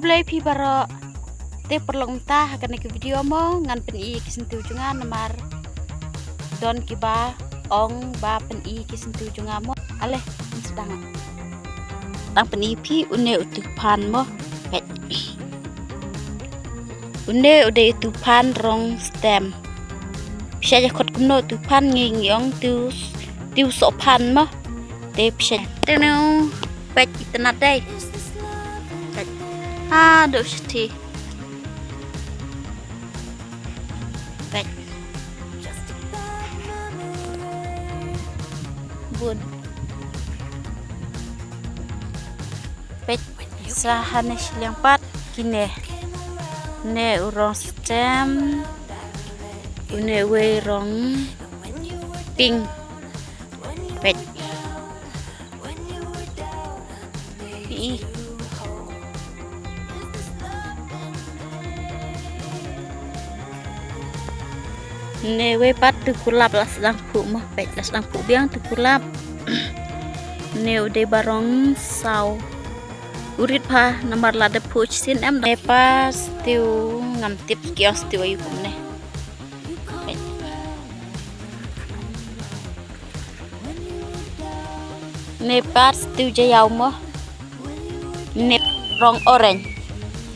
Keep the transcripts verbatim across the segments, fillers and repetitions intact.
Khublei phi baroh. Te paralok mynta ha kane ka video mo ngan pyni ki syntiew jong nga namar don kiba ong ba pyni ki syntiew jong nga mo. Ale, ngan sdang. Tang pyni phi une u tuphan mo. Peit. Une u dei u tuphan rong stem. Phi sha ja khot kumno u tuphan ngi ngi ong tiew tiew sohphan mo. Te phi sha. Te nu peit itynnad dei. Peit. Ha, duk shiti. Peit. Bun. Peit. Sa hane shiliang pat kine. Ne u rong stem. Une wei rong pink. Peit. Ih. Ne wei pat tu kulap la sdang phuh mo, peit la sdang phuh biang tu kulap. Ne u dei ba rong saw. U rit pha namar la dep phuh shisien em. Ne pat stiu ngam tip ki ong stiu ayu kumne. Peit. Ne pat stiu jayaw mo. Ne rong orange.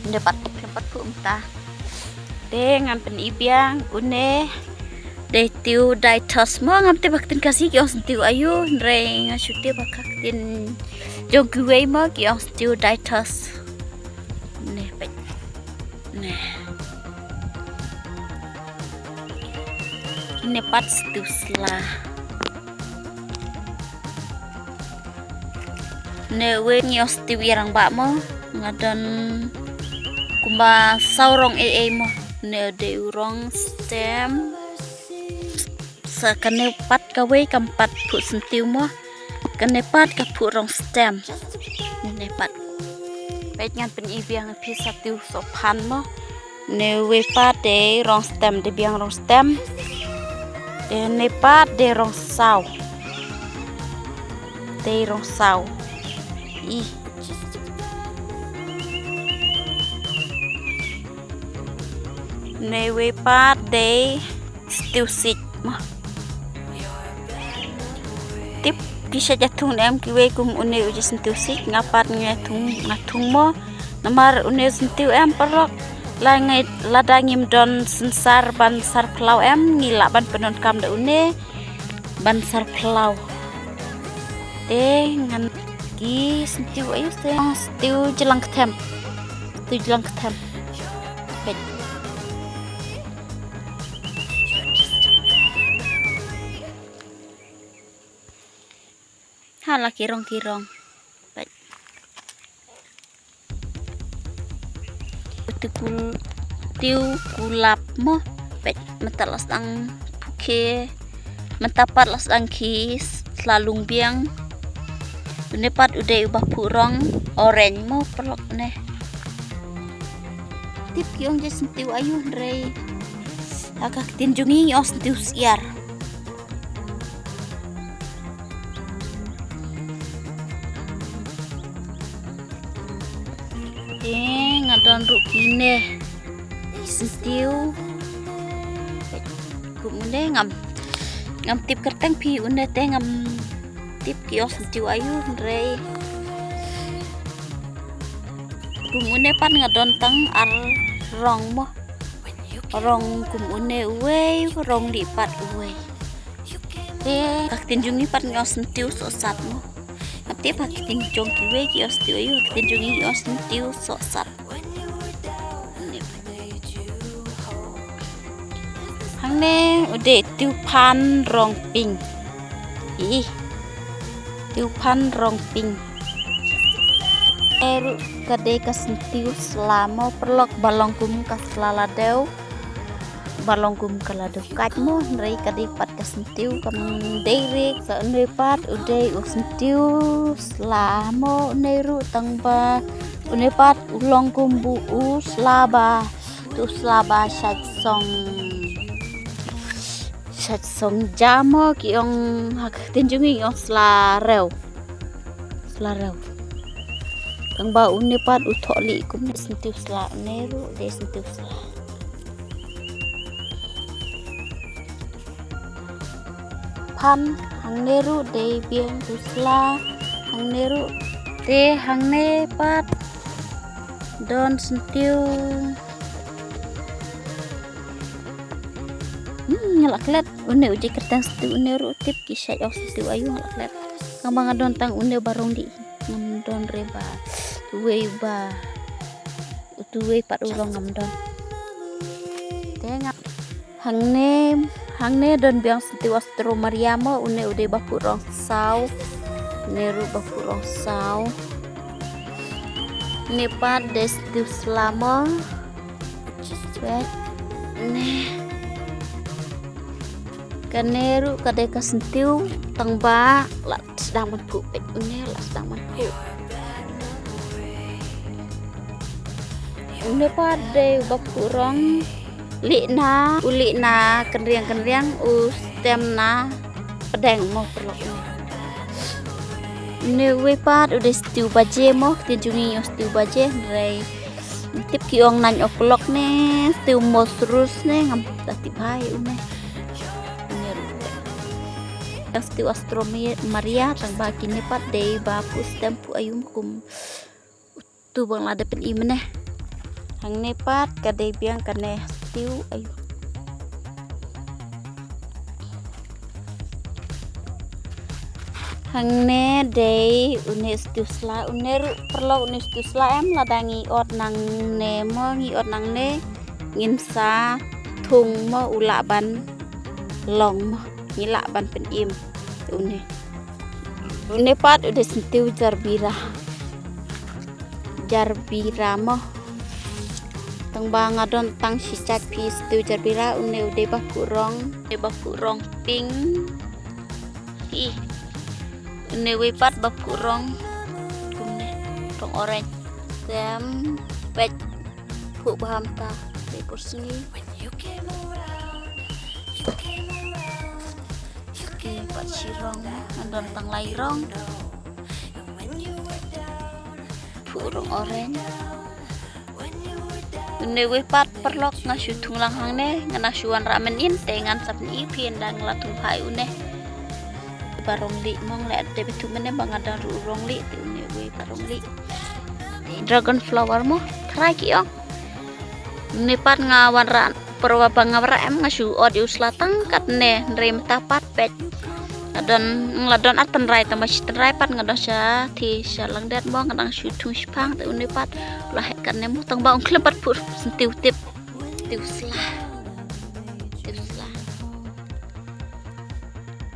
Ne pat, ne pat phuh mynta. Te ngan pyni biang une. Dei stiu daitos mo, ngam tip ha ktien Khasi ki ong stiu ayu, hynrei nga shu tip ha ktien jong kiwei mo ki ong stiu daitos. Ne peit. Ne. Kine pat stiu sla. Ne wei ngi ong stiu ïarangbah mo, nga don kumba saw rong ei ei mo. Ne dei u rong stem. Sa kane pat kawei kam pat phuh syntiew mo. Kane pat ka phuh rong stem. Ne pat. Peit ngan pyni biang phi sa stiu sohphan mo. Ne wei pat dei rong stem, dei biang rong stem. Te ne pat dei rong saw. Dei rong saw. Ih. Ne wei pat dei stiu sik mo. Tip phi sha ja thung em kiwei kum une u ja stiu sik, nga pat nga thung, nga thung mo. Namar une stiu em paralok. La ngai lada ngim don synsar ban sar phyllaw em ngi lah ban pyndonkam da une ban sar phyllaw. Te ngan ki stiu ayu te stiu jlang kthem. Stiu jlang kthem. Peit. Ha la ki rong ki rong. Peit. Stiu kul-, stiu kulap mo. Peit mynta la sdang phuh khie. Mynta pat la sdang khie sla lung biang. Une pat u dei uba phuh rong orange mo paralok ne. Tip ki ong ja stiu ayu hynrei ha ka ktien jong ngi ngi ong stiu syiar. Te nga don ruh kine stiu. Kum une ngam, ngam tip kyrteng phi une te ngam tip ki ong stiu ayu hynrei. Kum une pat nga don tang ar rong mo. Rong kum une uwei, rong lieh pat uwei. Te ka ktien jong ngi pat ngi ong stiu sohsat mo. Ngam tip ha ktien jong kiwei ki ong stiu ayu, ha ktien jong ngi ngi ong stiu sohsat. Hangne u dei stiu phan rong pink. Ih. Stiu phan rong pink. Te ruh ka dei ka stiu sla mo paralok ba long kum ka sla ladew. Ba long kum ka ladew kait mo hynrei ka dei pat ka stiu kam dei riek sa une pat u dei u stiu sla mo une ruh tang ba une pat u long kum bu u sla ba tu sla ba shait song shait song ja mo ki ong ha ktien jong ngi ong sla rew. Sla rew. Tang ba une pat u thoh lieh kumne, syntiew sla, une ruh dei syntiew sla. Phan, hangne ruh dei biang tu sla, hangne ruh. Te hangne pat don syntiew. Hmm, nga la klet. Une u jai kyrteng syntiew, une ruh tip ki shait ong syntiew aiu, nga la klet. Tang ba nga don tang une ba rong lieh. Ngam don re ba uwei ba, utu uwei pat u rong ngam don. Te nga hangne, hangne don biang syntiew Austro Maria mo, une u dei ba phuh rong saw. Une ruh ba phuh rong saw. Une pat dei syntiew sla mo. Peit. Une. Kane ruh ka dei ka syntiew, tang ba la sdang ban phuh, peit, une la sdang ban phuh. Une pat dei ba phuh rong lieh na, u lieh na kynriang kynriang, u stem na pdeng mo, paralok. Une uwei pat u dei syntiew baje mo, ktien jong ngi u syntiew baje, hynrei tip ki ong nine o'clock ne, syntiew mosrus ne, ngam da tip bha ïa une. Une ruh. Tang syntiew Austro Maria, tang ba kine pat dei ba phuh stem phuh aiu kum utu ba nga la dep pyni mynne. Hangne pat ka dei biang kane syntiew aiu. Hangne dei une syntiew sla, une ruh paralok une syntiew sla em, lada ngi ot nangne mo, ngi ot nangne ngin sa thung mo, u lah ban long mo, ngi lah ban pynim. Une. Une pat u dei syntiew jarbira. Jarbira mo. Tang ba nga don tang shi jait phi syntiew jarbira, une u dei ba phuh rong, dei ba phuh rong pink. Ih. Une uwei pat ba phuh rong kumne, rong orange. Stem, peit, phuh bha mynta, dei por sngi. Une pat shi rong, nga don tang lai rong. Phuh rong orange. Une uwei pat paralok nga shu thung lang hangne, nga nang shu wanrah mynnin, te ngan sa pyni phi ynda nga la thung bha ïa une. Ba rong lieh mo, nga la dep ïathuh mynne ba nga don ruh rong lieh, te une uwei pat rong lieh. Dragon flower mo, tharai ki ong. Une pat nga wanrah, paralok, ba nga wanrah em, nga shu ot ïa u sla tang katne, hynrei mynta pat peit. Nga don, nga la don ar tynrai, tang ba shi tynrai pat nga don sha, te sha langdet mo, nga dang shu thung shiphang, te une pat la heh katne mo, tang ba ym khlem pat phuh syntiew, tip. Syntiew sla. Syntiew sla.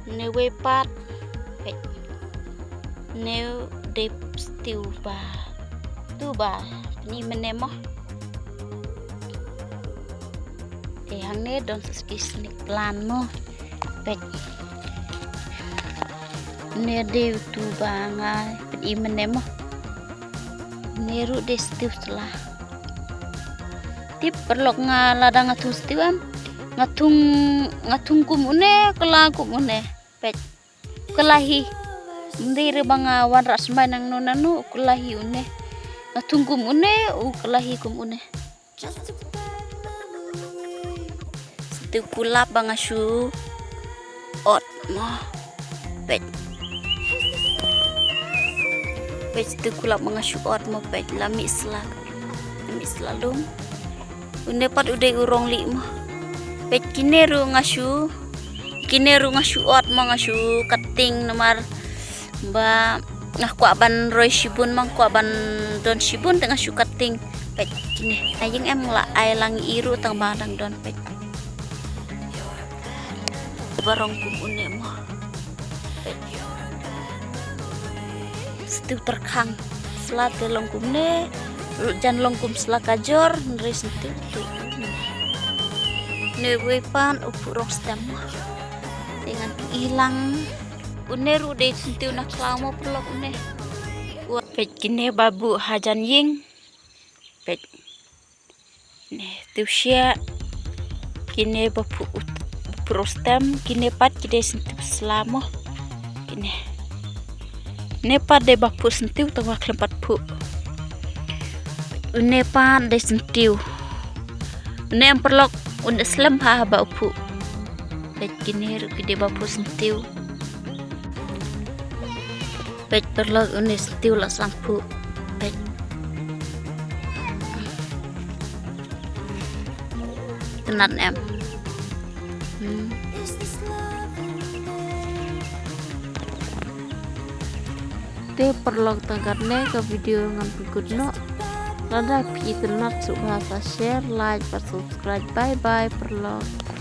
Une uwei pat. Peit. Une u dei syntiew ba, tu ba pyni mynne mo. Te hangne don sa ki snake plant mo. Peit. Une dei utu ba nga pyni mynne mo. Une ruh dei syntiew sla. Tip paralok, nga lada nga thung syntiew em, nga thung, nga thung kum une, kylla kum une. Peit. Kylla hi. Ym dei re ba nga wanrah symbai nangno nangno, kylla hi une. Nga thung kum une, u kylla hi kum une. Syntiew kulap ba nga shu ot mo. Peit. Peit syntiew kulap ba nga shu ot mo, peit, la mih sla. La mih sla lum. Une pat u dei u rong lieh mo. Peit kine ruh nga shu, kine ruh nga shu ot mo, nga shu cutting namar ba nga kwah ban roi shibun, nga kwah ban don shibun, te nga shu cutting. Peit kine. Nga ïeng em, nga la ai lang ïa i ruh tang ba dang don, peit. Ba rong kum une mo. Peit. Syntiew tyrkhang. Sla te long kumne. Ruh jan long kum sla kajor, hynrei syntiew tu. Une uwei pat u phuh rong stem mo. Te ngan pyni lang. Une ruh dei syntiew na khlaw mo, paralok, une. Peit kine ba buh hajan ïing. Peit. Ne, tu shia. Kine ba phuh, ba phuh rong stem, kine pat ki dei syntiew sla mo. Kine. Ne pat dei ba phuh syntiew, tang ba khlem pat phuh. Une pat dei syntiew. Une em paralok, une slem bha ba u phuh. Peit kine ruh ki dei ba phuh syntiew. Peit paralok, une syntiew la sdang phuh. Peit. Tynnat em. Hmm. Te paralok, tang katne ka video ngan pynkut noh. Lada phi itynnat sngewbha sa share, like bad subscribe. Bye bye paralok.